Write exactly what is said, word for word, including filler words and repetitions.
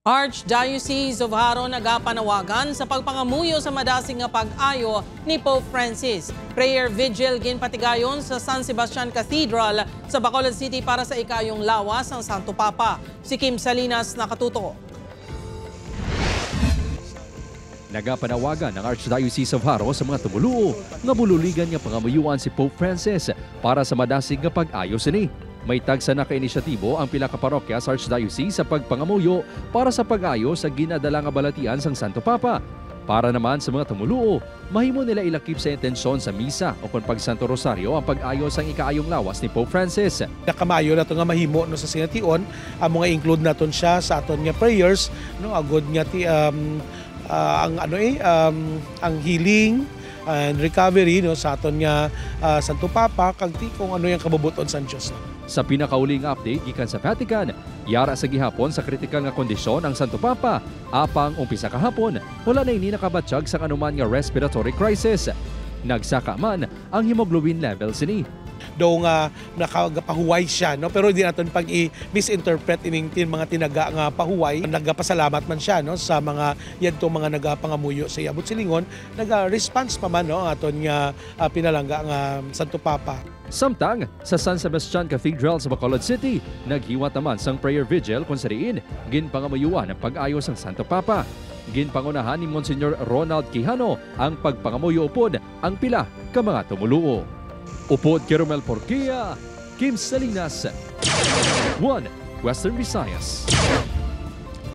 Archdiocese of Jaro nagapanawagan sa pagpangamuyo sa madasig nga pag-ayo ni Pope Francis. Prayer vigil ginpatigayon sa San Sebastian Cathedral sa Bacolod City para sa ikayong lawas sang Santo Papa. Si Kim Salinas nakatuto. Nagapanawagan ang Archdiocese of Jaro sa mga tumoluo nga bululigan nga pangamuyuan si Pope Francis para sa madasig nga pag-ayo sini. May tagsa na ka inisyatibo ang pila ka parokya sa Archdiocese sa pagpangamuyo para sa pag-ayo sa ginadala nga balatian sang Santo Papa. Para naman sa mga tumoluo, mahimo nila ilakip sa intensyon sa misa o kon pag-Santo Rosario ang pag-ayo sang ikaayong lawas ni Pope Francis. Nakamaayo nato nga mahimo no sa sination, amo nga include naton siya sa aton nga prayers, no, agod nga ti um, ah, ang ano eh um, ang healing and recovery no sa aton nga ah, Santo Papa kag ti kung ano yung kabubuton sang Dios. Sa pinakauli nga update gikan sa Vatican, yara sa gihapon sa kritikal nga kondisyon ang Santo Papa, apang umpisa kahapon, wala na ini nakabatyag sang anuman nga respiratory crisis. Nagsaka man ang hemoglobin level sini. Daw nga nakagapahuway siya, no? Pero di naton pag i-misinterpret ining tin mga tinaga nga pahuway. Nagapasalamat man siya, no, sa mga yadto mga nagapangamuyo sa iya. Buot silingon, naga-response pa man, no, ang aton nga ah, pinalangga nga Santo Papa. Samtang sa San Sebastian Cathedral sa Bacolod City, naghiwat naman sang prayer vigil kung sa diin ginpangamuyuan ang pag-ayo sang Santo Papa. Ginpangunahan ni Monsignor Ronald Quijano ang pagpangamuyo upod ang pila ka mga tumoluo. Upod kay Romel Porquia, Kim Salinas, One Western Visayas.